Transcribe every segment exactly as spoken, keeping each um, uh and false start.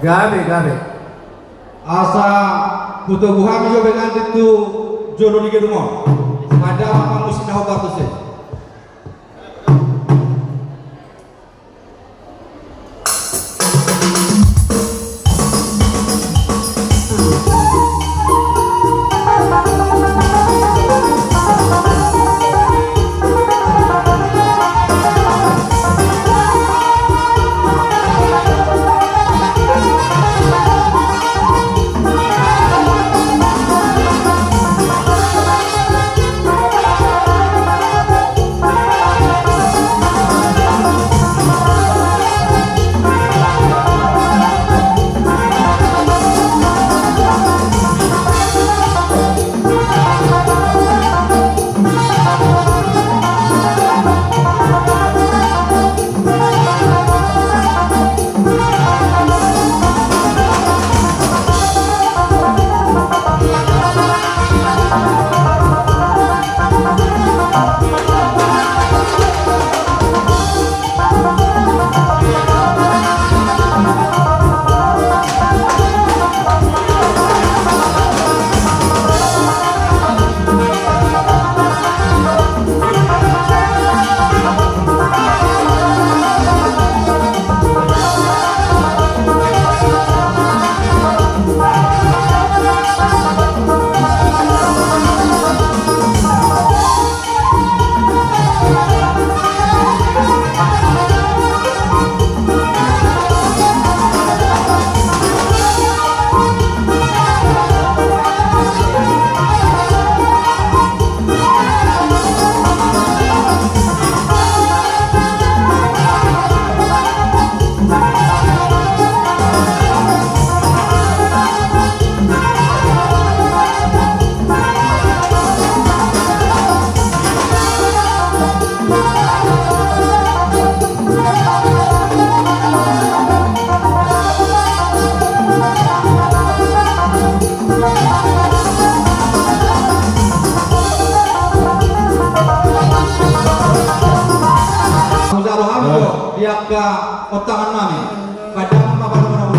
Gabe, gabe. Asa hutogu hami jo be nangkin tu jolo ni gedung on. Pada ma musik na hombar tu se. Mujalo hami jo di angka ontangan nami. Padang ma panomunomu.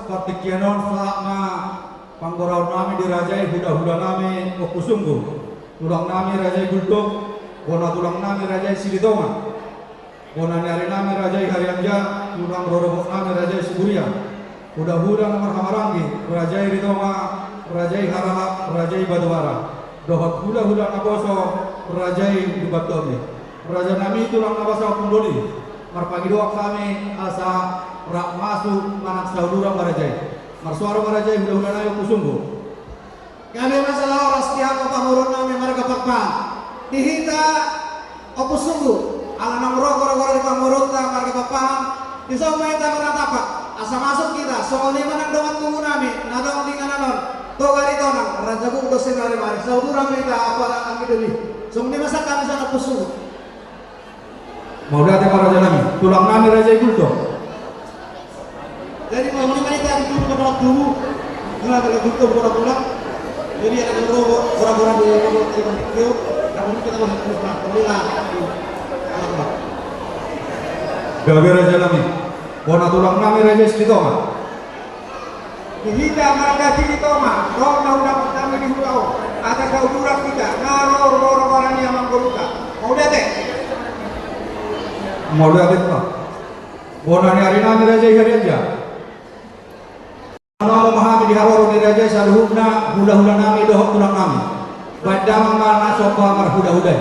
Partingkian on sahat ma panggoraon nami di raja i, hula-hula nami Ompu Sunggu, tulang nami raja i Gultom, bona tulang nami raja i Silitonga, bona ni ari nami raja i Harianja, tulang rorobot nami raja i Siburian, hula-hula na marhahamaranggi raja i Ritonga, raja i Harahap, raja i Batuara, dohot hula-hula naposo raja i Lumbantondi. Raja nami tulang na basa Ompung Doli, marpangidoan hami asa rap masuk manang sauduran ma raja i. Marsoara ma raja i, hula-hula nami Ompu Sunggu. Gabe ma jala horas di hamu pamoruon nami marga Pakpahan. Di hita Ompu Sunggu, ala naung ro gora-gora ni pamoruonta marga Pakpahan, dison ma hita marnatapa asa masuk hita, songon i ma nang dongan tubu nami na adong di inganan on, Toga Aritonang, raja gok do sinari-mari, sauduran ma hita apala anggi doli. Songon i ma sian hami sian Ompu Sunggu. Mauliate ma raja nami, tulang nami raja i Gultom. Jadi mauliate ma hita di tubu, tulang tubu. Tulang raja Gultom, bona tulang. Jadi ada gora-gora di tulang tubu. Gabe raja nami, bona tulang nami raja i Silitonga. Di hita marga Silitonga, ro ma hudapot hami di huta on, asa sauduran hita, na ro gora-gora ni amang boruta. Mauliate. Mauliate ma. Bona ni ari nami raja i Harianja. Manomo ma hami di haroro ni raja i saluhutna, hula-hula nami dohot tulang nami. Baen damang ma na somba marhula-hula i.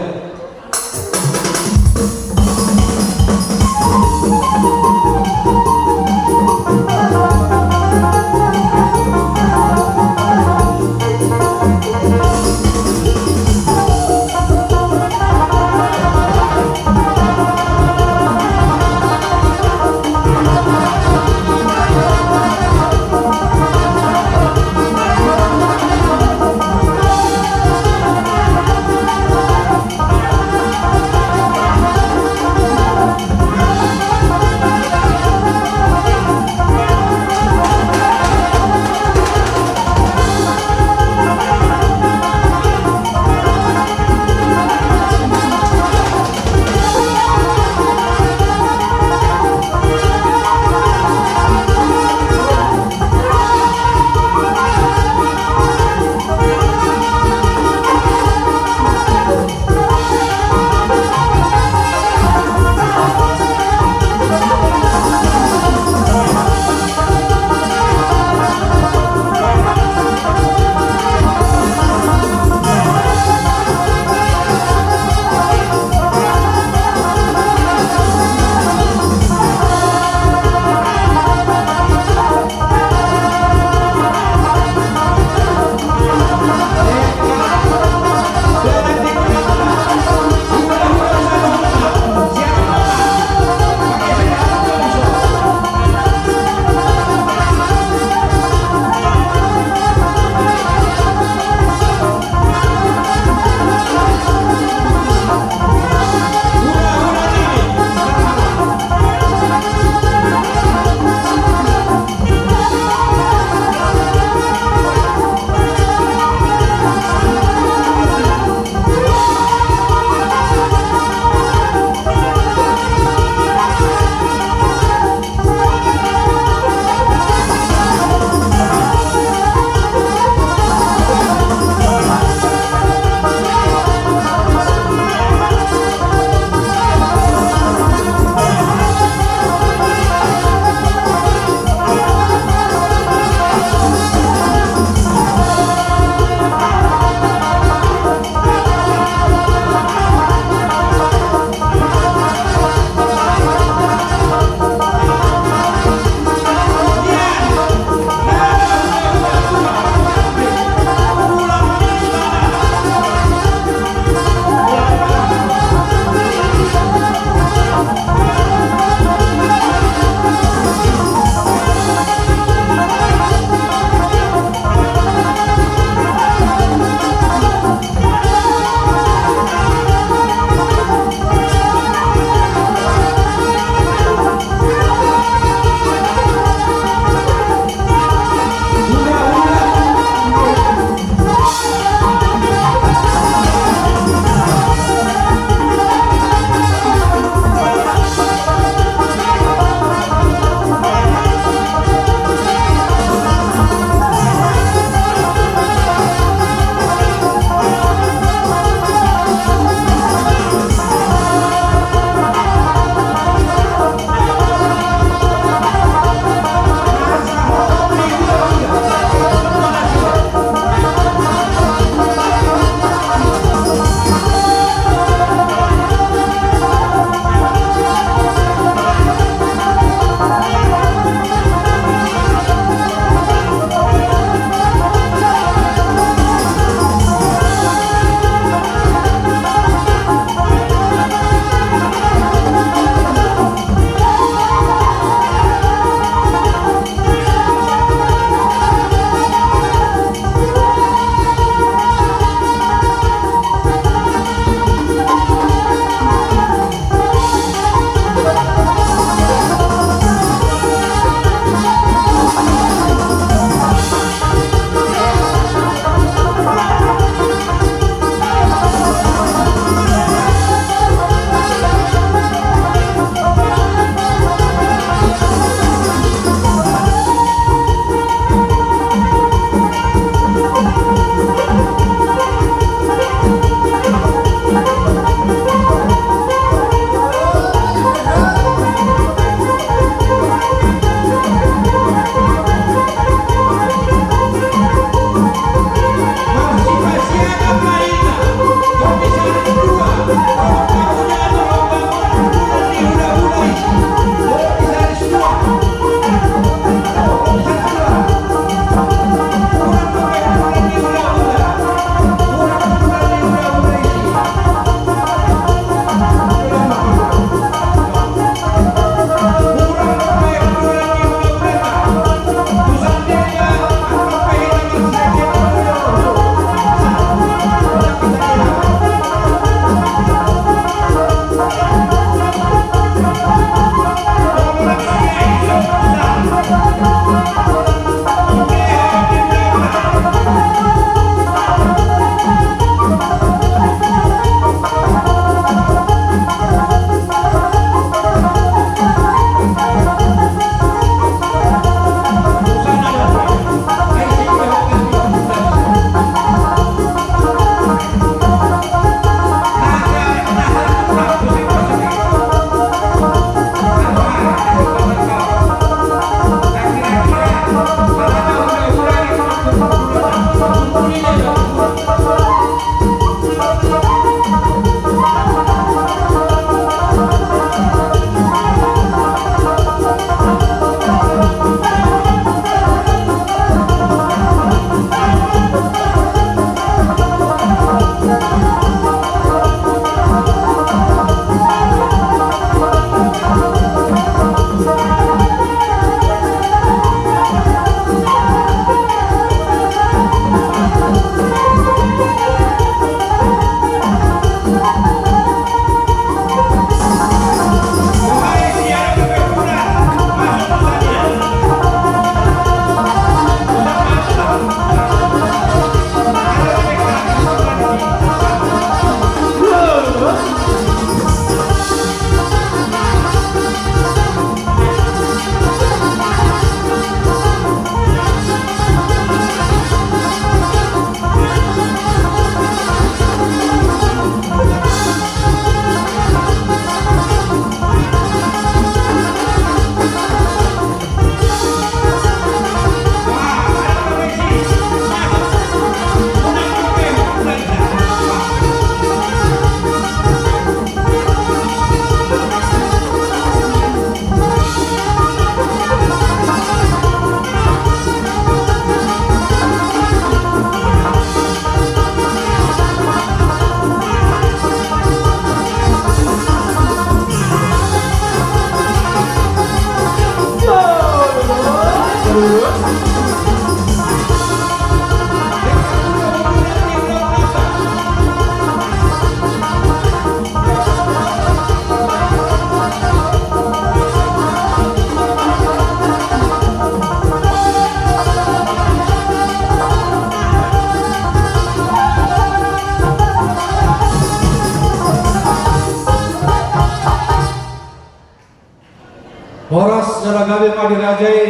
Sala gabe ma di raja i,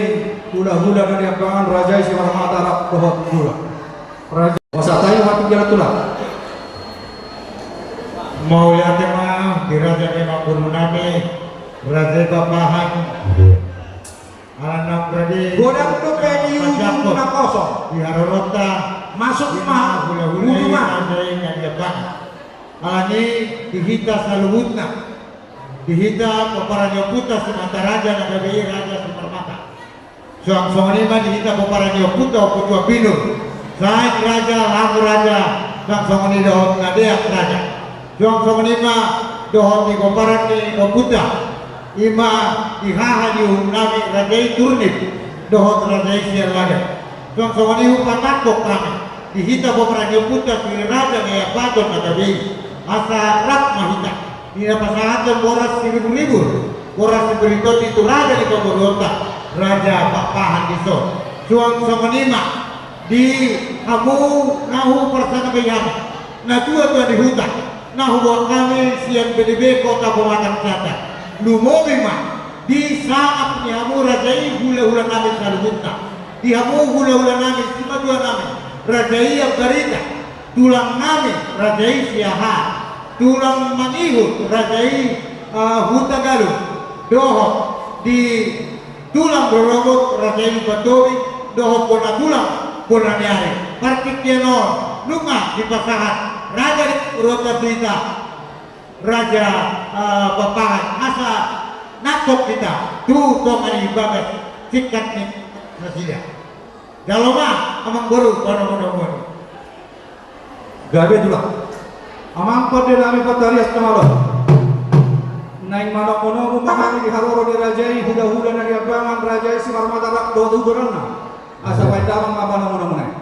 hulahula na niambangan raja i Simarmata rap dohot Dudurang. Raja, wasahon hami ma tingki tulang. Mauliate ma di raja ni amangboru nami, raja i Pakpahan. Ala naung rade godang dope di ujung na kosong di haroroanta. Masuk ma hulahula i, hulahula i na niambangan. Alani i di hita saluhutna, di hita pomparan ni ompunta Sinamanta Raja na gabe i Raja Simarmata. Suang songon i ma di hita pomparan ni ompunta Ompu Tuan Binur, Sain Raja, Langu Raja, suang songon i dohot na deak raja. Suang songon i ma dohot di pomparan ni ompunta, i ma di haha ni uhum nami, raja i Turnip dohot raja i Siallagan. Suang songon i hupasahat hami di hita pomparan ni ompunta Suri Raja Naiambaton na gabe i, asa rap ma hita di na pasahathon boras siribur-ribur, boras sibiriton di tu raja ni pamoruonta, Raja Pakpahan dison. Suang songon i ma di hamu na huparsangapi hami, na tua-tua ni huta, na huboan hami sian B D B Kota Pematang Siantar. Lumobi ma di sangap ni hamu raja i hulahula nami saluhutna, di hamu hulahula nami, simatua nami, raja i Ambarita, tulang nami, raja i Siahaan, tulang mangihut, raja i, eh, Hutagalung, dohot di tulang rorobot, raja i Lumban Tobing, dohot bona tulang, bona ni ari. Partingkian on nunga dipasahat raja ni pamoruonta tu hita, Raja, eh, Pakpahan, asa nangkok hita tu tonga ni bagas singkat ni nasida. Jalo ma amangboru panomunomuon. Gabe tulang. Amang pande nami Patarias na malo. Naeng manomunomu ma hami di haroro ni raja i, hulahula na niambangan raja i Simarmata rap dohot huborangna. Asa baen damang ma panomunomuna i.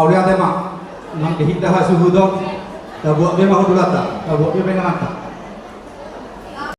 Mauliate ma. Nang di hita hasuhuton, tabuat be ma hudulata, tabuat be ma inanganta.